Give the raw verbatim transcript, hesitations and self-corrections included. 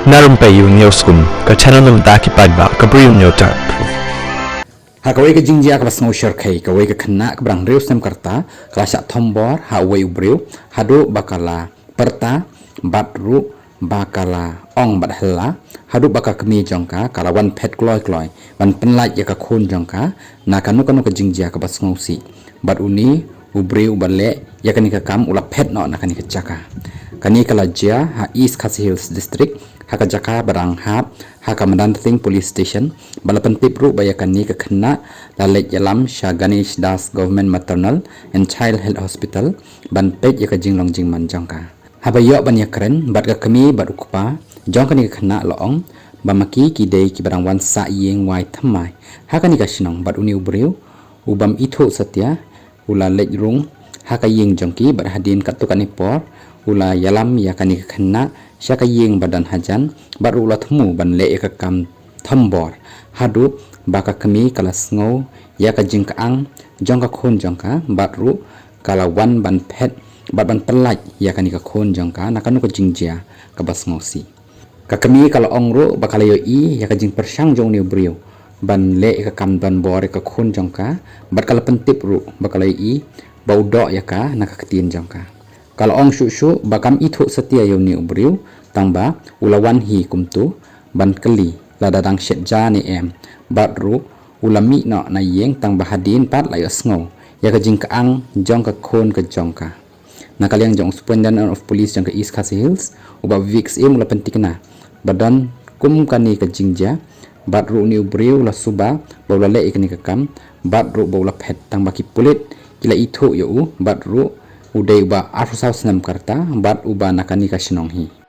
Na rympei ïa u Newskum, ka channel na bynta ki paidbah, ka briew newtap. Ha kawei ka jingjia kaba sngew shyrkhei, kawei ka khynnah kaba dang hynriew snem ka rta ka la shah thombor ha uwei u briew haduh ba ka la pyrta bad ruh ba ka la ong bad hella, haduh ba ka kmie jong ka ka la wan phet kloi kloi ban pynlait ïa ka khun jong ka na kano kano ka jingjia kaba sngewsih. Bad une u briew uba leh ïa kane ka kam u la phet noh na kane ka jaka. Kane ka la jia ha East Khasi Hills District, ha ka jaka ba dang hap ha ka Madanrthing Police Station, bad la pyntip ruh ba ïa kane ka khynnah la leit ïalam sha Ganesh Das Government Maternal and Child Health Hospital ban peit ïa ka jinglong jingman jong ka. Haba ïoh ban ïakren bad ka kmie bad u kpa jong kane ka khynnah, la ong ba ma ki ki dei kiba dang wan sah ïing wai thymmai ha kane ka shnong, bad une u briew u bym ithuh satia u la leit rung ha ka ïing jong ki, bad hadien katto katne por u la ïalam ïa kane ka khynnah sha ka ïing ba don hajan, bad ruh u la thmu ban leh ïa ka kam thombor haduh ba ka kmie ka la sngew ïa ka jingkyang jong ka khun jong ka, bad ruh ka la wan ban phet bad ban pynlait ïa kane ka khun jong ka na kano ka jingjia kaba sngewsih. Ka kmie ka la ong ruh ba ka la ïohi ïa ka jingpyrshang jong une u briew ban leh ïa ka kam donbor ïa ka khun jong ka, bad ka la pyntip ruh ba ka la ïohi ba u doh ïa ka na ka ktien jong ka. Ka la ong shuh shuh ba kam ithuh satia ïa une u briew, tang ba u la wan hi kumto ban kylli lada dang shet ja ne em, bad ruh u la mih noh na ïing tang ba hadien pat la ïohsngew ïa ka jingkyang jong ka khun ka jong ka. Na ka liang jong u Superintendent of Police jong ka East Khasi Hills, u Bah Vivek Syiem, u la pynthikna ba don kum kane ka jingjia, bad ruh une u briew u la suba ba u la leh ïa kane ka kam, bad ruh ba u la phet, tang ba ki pulit ki la ithuh ïa u, bad ruh u dei uba arphew saw snem ka rta bad uba na kane ka shnong hi.